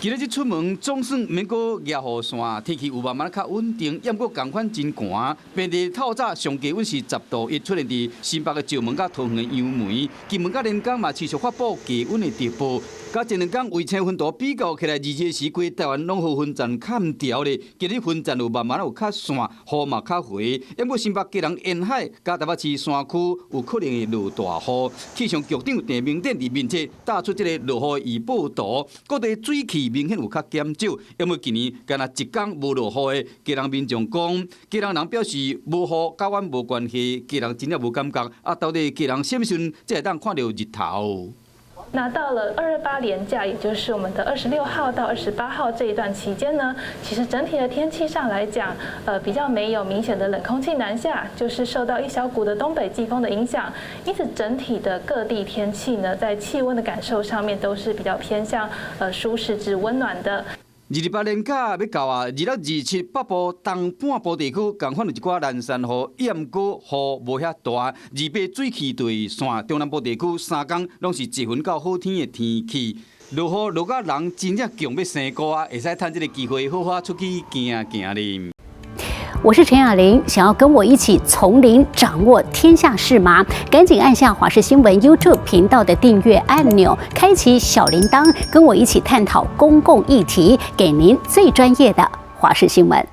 今仔日出門總算免閣舉雨傘，天氣有慢慢較穩定，毋過仝款真寒。平地透早上低溫是10度1，出現佇新北的石門佮桃園的楊梅，金門佮連江嘛持續發布低溫的特報。佮前兩工衛星雲圖比較起來，二日時規台灣攏予雲層崁牢咧。今日雲層有慢慢有較散，雨嘛較回。毋過新北基隆沿海佮台北市山區有可能會落大雨。氣象局長鄭明典佇面冊打出這个落雨預報圖，各地水汽明顯有較減少。因為今年干焦一工無落雨的基隆民眾講，基隆人表示無雨佮阮無關係，基隆真正無感覺。啊，到底基隆啥物時陣才會當看著日頭？那到了228連假，也就是我們的26號到28號這一段期間呢，其實整體的天氣上來講，比較沒有明顯的冷空氣南下，就是受到一小股的東北季風的影響，因此整體的各地天氣呢，在氣溫的感受上面都是比較偏向舒適至溫暖的。 28連假欲到啊，26、27北部東半部地區仝款有一寡零星雨，毋過雨無遐大。28水汽就會散，中南部地區三工攏是齊雲到好天的天氣。落雨落甲人真正強欲生菇啊，會使趁這个機會好好出去行行咧。我是陳雅玲，想要跟我一起從零掌握天下事嗎？趕緊按下華視新聞 YouTube 頻道的訂閱按鈕，開啟小鈴鐺，跟我一起探討公共議題，給您最專業的華視新聞。